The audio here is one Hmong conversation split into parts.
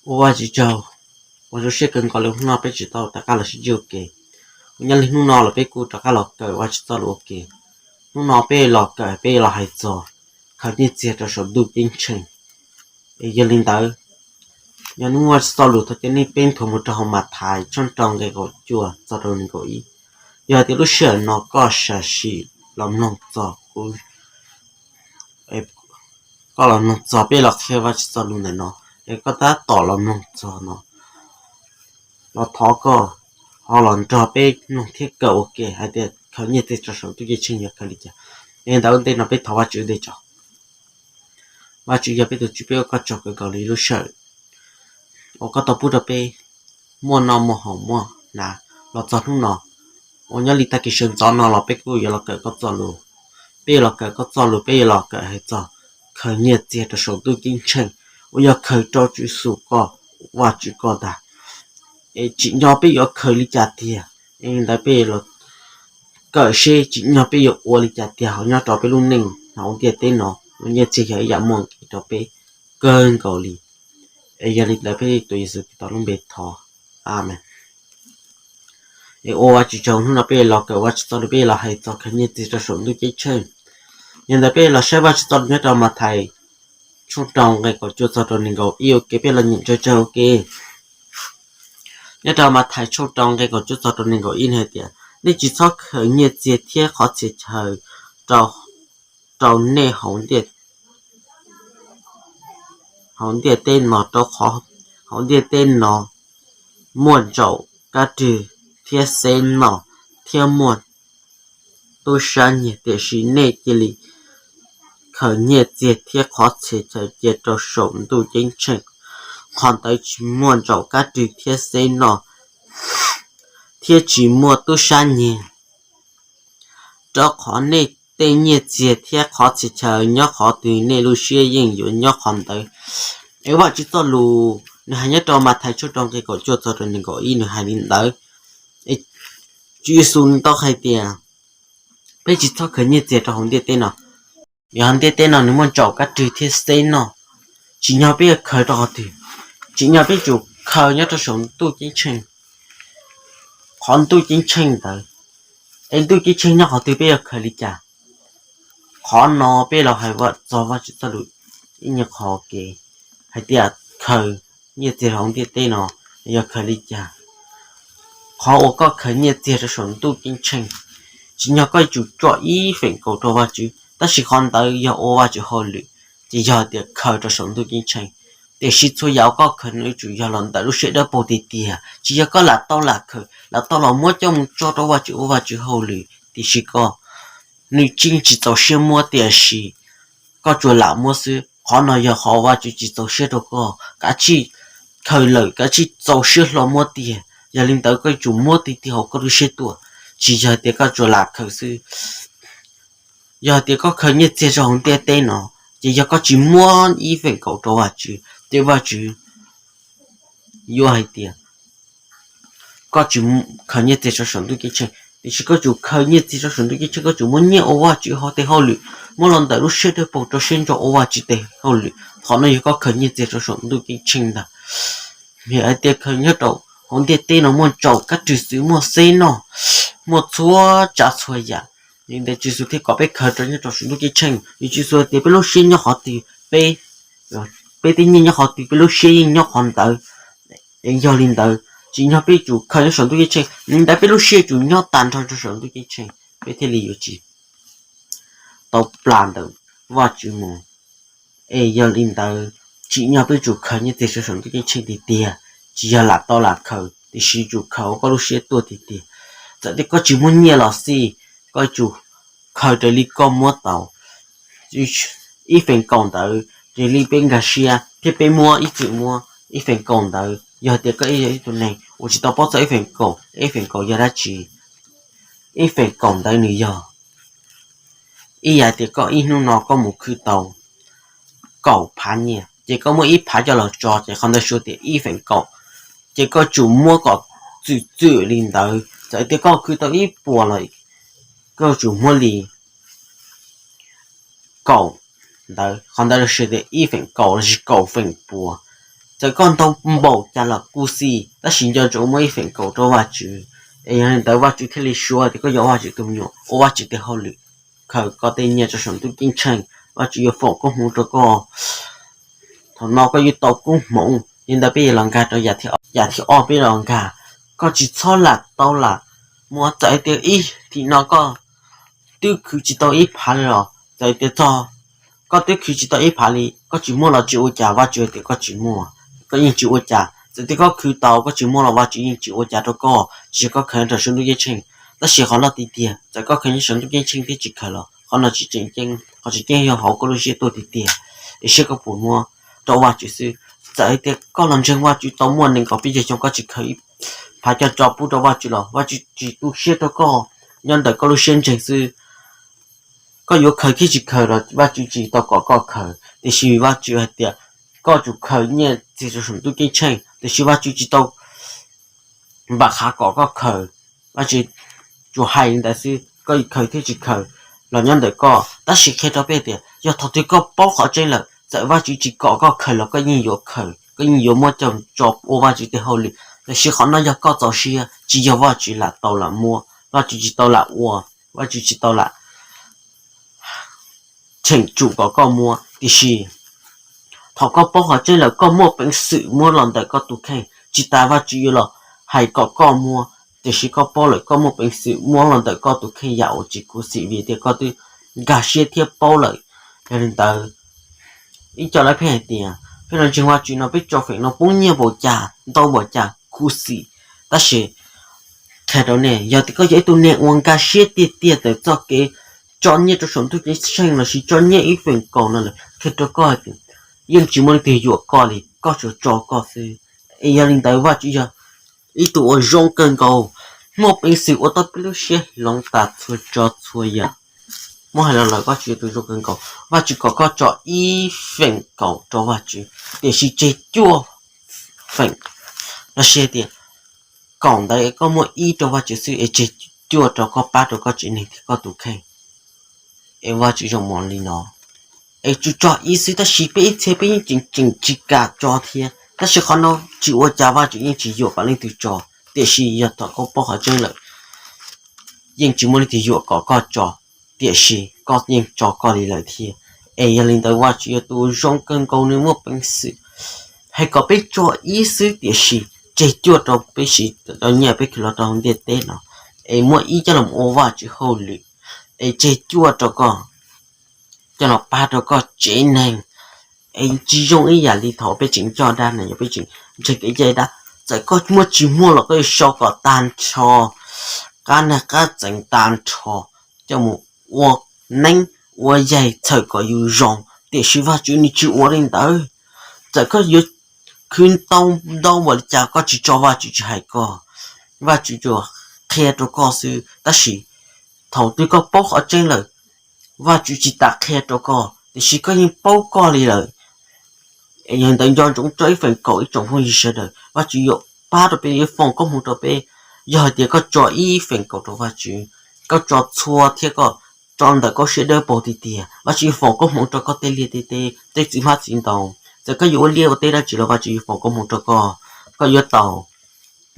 Ua Vajtswv tsaug, ua zoo siab kawg nkaus li hnub no peb tsis tau rov qab los sib ntsib ua ke. Ua nyob li hnub no los peb kuj rov qab los kawm Vajtswv txoj lus ua ke. Hnub no peb los kawm, peb los hais txog khaws nyiaj txiag rau saum ntuj ceeb tsheej. Es yog li ntawd, yog nej muaj Vajtswv txoj lus thov caw nej peb nthuav mus rau hauv Mathais tshooj rau nqe kaum cuaj txog rau nees nkaum ib. Yog hais tias lub sij hawm no koj sam sim los mloog txog kuv, koj los mloog txog peb los qhia Vajtswv txoj lus ntawm no, es koj tab tom los mloog txog no, los thov koj ho los nrog peb mloog thiab kawm ua ke hais tias khaws nyiaj txiag rau saum ntuj ceeb tsheej yog khaws li cas. Es ntawd ua ntej no peb thov Vajtswv ua ntej tso. Vajtswv yog peb tus Tswv, peb ua koj tsaug kawg nkaus li lub sij hawm uas koj tau pub rau peb muaj noj muaj haus muaj hnav los txog hnub no. Uas nyob li tag kis sawv ntxov no los peb kuj yuav los kawm koj txoj lus. Peb yuav los kawm koj txoj lus, peb yuav los kawm hais txog khaws nyiaj txiag rau saum ntuj ceeb tsheej, uas yog khaws rau Tswv Yexus koj, Vajtswv koj ntag. Es tsim nyog peb yuav khaws li cas tiag, es ntawd peb los kawm seb tsim nyog peb yuav ua li cas tiag hauv nyob rau peb lub neej hauv ntiaj teb no, uas nyiaj txiag yog ib yam muaj nqis rau peb kawg nkaus li. Es yog li ntawd peb tuav Yexus Khetos lub npe thov, amees. Es ua Vajtswv tsaug, hnub no peb los kawm Vajtswv txoj lus, peb los hais txog khaws nyiaj txiag rau saum ntuj ceeb tsheej. Yog ntawd peb los saib Vajtswv txoj lus nyob rau Mathais tshooj rau nqe kaum cuaj txog rau nees nkaum ib ua ke, peb los nyeem tsawg tsawg ua ke. Nyob rau Mathais tshooj rau nqe kaum cuaj txog rau nees nkaum ib hais tias, nej tsis txhob khaws nyiaj txiag thiab qhov txhia chaw rau nej hauv ntiaj teb no, rau qhov hauv ntiaj teb no muaj ntsaum kab rwg thiab xeb noj thiab muaj tub sab nyiag, tiam sis nej cia li khaws nyiaj txiag thiab qhov txhia chaw cia rau saum ntuj ceeb tsheej. Qhov ntawd tsis muaj ntsaum kab rwg thiab xeb noj thiab tsis muaj tub sab nyiag, rau qhov nej tej nyiaj txiag thiab qhov txhia chaw nyob qhov twg, nej lub siab yeej yuav nyob qhov ntawd. Es Vajtswv txoj lus nws hais nyob rau Mathais tshooj rau nqe kaum cuaj txog rau nees nkaum ib nws hais li ntawd. Tswv Yexus nws tau hais tias, peb tsis txhob khaws nyiaj txiag rau hauv ntiaj teb no. Yog hauv ntiaj teb no nws muaj ntsaum kab rwg thiab xeb noj, tsim nyog peb yuav khaws rau qhov twg? Tsim nyog peb tsum khaws nyob rau saum ntuj ceeb tsheej. Qhov ntuj ceeb tsheej ntawd, es ntuj ceeb tsheej nyob qhov twg peb yuav khaws li cas? Qhov no peb los hais txog Vajtswv txoj lus ib nyuag qho kev hais tias khaws nyiaj txiag hauv ntiaj teb no yog khaws li cas. Qhov uas koj khaws nyiaj txiag rau saum ntuj ceeb tsheej, tsim nyog koj yuav tsum tso ib feem kaum rau Vajtswv, tab sis qhov ntawd yog ua Vajtswv hauj lwm, ces yog tias khaws rau saum ntuj ceeb tsheej. Tiam sis txhua yam uas koj khaws nws yuav tsum yog los ntawm lub siab dawb paug tiag tiag, tsis yog koj lam tau lam khaws lam tau los muab coj mus tso rau Vajtswv ua Vajtswv hauj lwm tiam sis koj, nws yeej tsis txaus siab muab, tiam sis koj tsuas lam muab xwb. Qhov no yog qhov Vajtswv tsis txaus siab rau koj, kav tsij khaws lawm kav tsij txaus siab hlo muab tiag. Yog li ntawd koj yuav tsum muab tiag tiag hauv koj lub siab tuaj, tsis yog tias koj tsuas lam khaws xwb. Yog tias koj khaws nyiaj txiag rau hauv ntiaj teb no, ces yog koj tsis muab ib feem kaum rau Vajtswv, ces Vajtswv yuav hais tias koj tsis khaws nyiaj txiag rau saum ntuj ceeb tsheej. Tiam sis koj tsum khaws nyiaj txiag rau saum ntuj ceeb tsheej, koj tsum muab nyiaj ua Vajtswv hauj tes hauj lwm, muab los ntawm lub siab dawb paug rau siab ntso ua Vajtswv tes hauj lwm. Qhov no yog koj khaws nyiaj txiag rau saum ntuj ceeb tsheej ntag. Vim hais tias khaws nyob rau hauv ntiaj teb no muaj ntsaum kab rwg xwb, muaj xeb noj, muaj txhua tsav txhua yam. Yog li ntawd Tswv Yexus thiaj kom peb khaws rau nyob rau saum ntuj ceeb tsheej. Yog Tswv Yexus hais tias peb lub siab nyob qhov twg, peb, peb tej nyiaj nyob qhov twg, peb lub siab yeej nyob qhov ntawd. Es yog li ntawd tsim nyog peb tsum khaws nyob saum ntuj ceeb tsheej, li ntawd peb lub siab tsum nyob tag nrho rau saum ntuj ceeb tsheej, peb thiaj li yuav tsis tau plam ntawm Vajtswv mus. Es yog li ntawd tsim nyog peb tsum khaws nyiaj txiag rau saum ntuj ceeb tsheej tiag tiag, tsis yog lam tau lam khaws, tiam sis tsum khaws ua koj lub siab tuaj tiag tiag. Txawm tias koj tsis muaj nyiaj los xij, koj tsum khaws raws li koj muab tau. Ib feem kaum ntawd raws li peb nkag siab thiab peb muab ib txwm muab ib feem kaum ntawd. Yog tias koj yog ib tug neeg uas tsis tau paub txog ib feem kaum, ib feem kaum yog dab tsi? Ib feem kaum ntawd nws yog ib yam tias koj ib hnub no koj mus khwv tau kaum phav nyiaj, ces koj muab ib phav coj los tso, ces qhov ntawd suav tias ib feem kaum. Ces koj tsum muab kom txwm txwm li ntawd. Txawm tias koj khwv tau ib puas los koj tsum muab li kaum ntawd, qhov ntawd suav tias ib feem kaum lossis kaum feem pua. Txawm koj ntau npaum cas los kuj xij, tab sis nco ntsoov muab ib feem kaum rau Vajtswv. Es yog li ntawd Vajtswv thiaj li suav tias koj yog Vajtswv tus me nyuam, ua Vajtswv tej hauj lwm, khaws koj tej nyiaj rau saum ntuj ceeb tsheej, Vajtswv yuav foom koob hmoov rau koj. Thaum no koj yuav tau koob hmoov. Li ntawd peb yuav los nkag rau yam thib ob, peb los nkag. Koj tsis txhob lam tau lam muab, txawm tias ib thim no koj twb khwv tsis tau ib phav li los txawm tias txog, koj twb khwv tsis tau ib phav li, koj tsis muaj los tsis ua cas, Vajtswv tias koj tsis muaj, koj yeej tsis ua cas. Txawm tias koj khwv tau koj tsis muaj los Vajtswv yeej tsis ua cas rau koj, tsis yog koj khaws nyob rau saum ntuj ceeb tsheej. Tab sis qhov no tiag tiag, txawm koj khaws nyob saum ntuj ceeb tsheej thiab tsis khaws los qhov no tsis tseem ceeb, qhov tseem ceeb yog hauv koj lub siab tuaj tiag tiag, es saib koj puas muab rau Vajtswv xwb. Txawm tias koj los ntseeg Vajtswv tau muaj nees nkaum peb caug xyoo koj tsis khaws ib phav coj tso pub rau Vajtswv los Vajtswv tsis tu siab rau koj, nyob ntawm koj lub siab ntseeg xwb. Koj yuav khaws thiab tsis khaws los Vajtswv tsis tau kom koj khaws, tiam sis Vajtswv hais tias koj tsum khaws nyiaj txiag rau saum ntuj ceeb tsheej, tiam sis Vajtswv tsis tau npam qhav kom koj khaws. Vajtswv tsuas hais li ntawd xwb, koj khaws thiab tsis khaws los nyob ntawm koj. Tab sis qhia rau peb tias yog thaum twg koj paub qhov tseeb lawm, txawm Vajtswv tsis kom koj khaws los koj yeej yuav khaws, koj yeej yuav muab coj tso ua Vajtswv tej hauj lwm. Tiam sis qhov no yog koj txaus siab, tsis yog Vajtswv lam tau lam muab, Vajtswv tsis tau lam ua, Vajtswv tsis tau lam cheem tsum kom koj muab. Tiam sis thaum koj paub qhov tseeb lawm koj muaj peev xwm muab los ntawm koj tus kheej, tsis tas Vajtswv yuav los hais kom koj muab, tiam sis koj paub lawm koj muaj peev xwm muab los ntawm koj tus kheej yam uas tsis khuv xim vim tias koj twb nkag siab thiab paub lawm. Yog li ntawd, ib co lawv pheej hais tias peb los ntseeg Vajtswv no peb tso feem no poob nyiaj npaum cas ntau npaum cas khuv xim, tab sis qhia rau nej, yog tias koj yog ib tug neeg uas nkag siab tiag tiag tawm txoj kev tso nyiaj rau saum ntuj ceeb tsheej lossis tso nyiaj ib feem kaum no lawm, qhia rau koj tias yeej tsis muaj leej twg yuam koj li, koj tsuas tso koj xwb. Es yog li ntawd Vajtswv yog ib tug uas zoo kawg nkaus, muaj peev xwm ua tau peb lub siab hloov tas txhua tsav txhua yam. Muab hais los lawm Vajtswv yog tus zoo kawg nkaus, Vajtswv kom koj tso ib feem kaum rau Vajtswv, tiam sis tseg cuaj feem, los sis tias kaum ntawd koj muab ib rau Vajtswv xwb es tseg cuaj rau koj pab rau koj tsev neeg thiab koj tus kheej. Es Vajtswv zoo mos li no, es tsuas tso ib xwb tab sis peb ib txhia peb yeej tseem tseem tsis kam tso thiab, tab sis qhov no tsis ua cas Vajtswv yeej tsis yuam kom leej twg tso, tiam sis yog thaum koj paub qhov tseeb lawm yeej tsis muaj leej twg yuam kom koj tso, tiam sis koj yeej tso koj li lawm thiab. Es yog li ntawd Vajtswv yog tus zoo kawg nkaus nws muaj peev xwm hais kom peb tso ib xwb tiam sis tseg cuaj rau peb siv rau nyiaj peb khwv los rau ntiaj teb no, es muab ib coj los ua Vajtswv hauj lwm, es tseg cuaj rau koj coj los pab rau koj tsev neeg. Es tsis zoo ib yam li thaum peb tseem coj dab na, yog peb tseem ntseeg kev cai dab, txawm koj muaj tsis muaj los koj yuav sau kom tag nrho qab nag qab txeev tag nrho coj mus ua neeb ua yaig txhawm kom yus zoo, tiam sis Vajtswv nws tsis ua li ntawd. Txawm koj yuav khwv ntau ntau npaum li cas koj tsis tso Vajtswv tsis hais koj, Vajtswv tsuas qhia rau koj xwb, tab sis thaum twg koj paub qhov tseeb lawm, Vajtswv tsis tas qhia rau koj tiam sis koj yeej paub koj li lawm. Es yog li ntawd nco ntsoov tso ib feem kaum ib tsoom phooj ywg sawv daws, Vajtswv yuav pab rau peb, yuav foom koob hmoov rau peb. Yog hais tias koj tso ib feem kaum rau Vajtswv, koj tso txhua thiab koj tso ntawm koj siab dawb paug tiag tiag, Vajtswv yuav foom koob hmoov rau koj tej liaj tej teb, tej txiv hmab txiv ntoo. Txawm koj yuav ua liaj ua teb dab tsi los Vajtswv yuav foom koob hmoov rau koj, koj yuav tau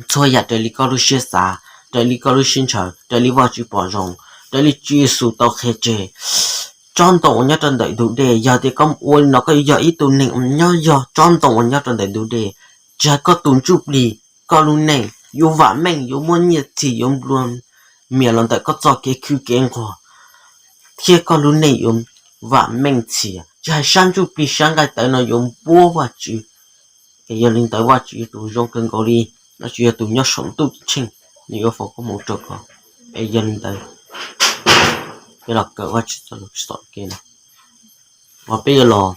txhua yam raws li koj lub siab xav, raws li koj lub siab ntshaw, raws li Vajtswv pom zoo, raws li Tswv Yexus tau qhia tseg. Tsob ntoo uas nyob rau ntawm ntug dej, yog tias koj ua li no koj yuav yog ib tug neeg uas nyob, yog tsob ntoo uas nyob rau ntawm ntug dej. Tsis hais koj tus ntsuj plig, koj lub neej yuav vam meej, yuav muaj nyiaj txiag, yuav nplua mias los ntawm koj txoj kev khwv kev nquag, thiab koj lub neej yuav vam meej txhias. Tsis hais sab ntsuj plig sab nqaij tawv no yuav npuab Vajtswv. Es yog li ntawd Vajtswv yog tus zoo kawg nkaus li, Vajtswv yog tus nyob saum ntuj ceeb tsheej, nws yuav foom koob hmoov rau koj. Es yog li ntawd, peb los kawm Vajtswv txoj lus txoj kev no, uas peb yuav los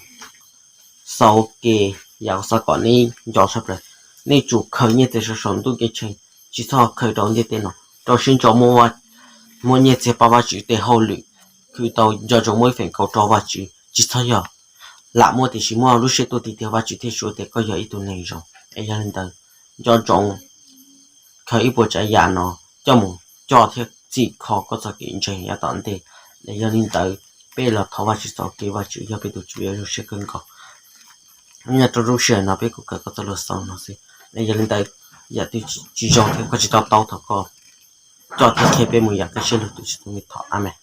xaus ke, yam uas xav kom nej nco tshaj plaws, nej tsum khaws nyiaj txiag rau saum ntuj ceeb tsheej, tsis txhob khaws rau ntiaj teb no. Rau siab ntso muab nyiaj txiag pab Vajtswv tej hauj lwm, khwv tau nco ntsoov muab ib feem kaum rau Vajtswv, tsis txhob yog lam muab tiam sis muab lub siab tuaj tiag tiag Vajtswv thiaj suav tias koj yog ib tug neeg zoo. Es yog li ntawd, nco ntsoov khaws ib puas tsav yam no coj mus coj thiab txhim kho koj txoj kev ntseeg yav tom ntej. Es yog li ntawd, peb los thov Vajtswv txoj kev, Vajtswv yog peb tus Tswv zoo siab kawg nkaus. Nyob rau lub sij hawm no peb kuj kawm koj txoj lus xaus no xwb. Yog li ntawd, yam twg tsis zoo thiab koj tsis to taub thov koj coj thiab qhia peb mus yam kaj siab lug tus tsis tu me thom. Amees.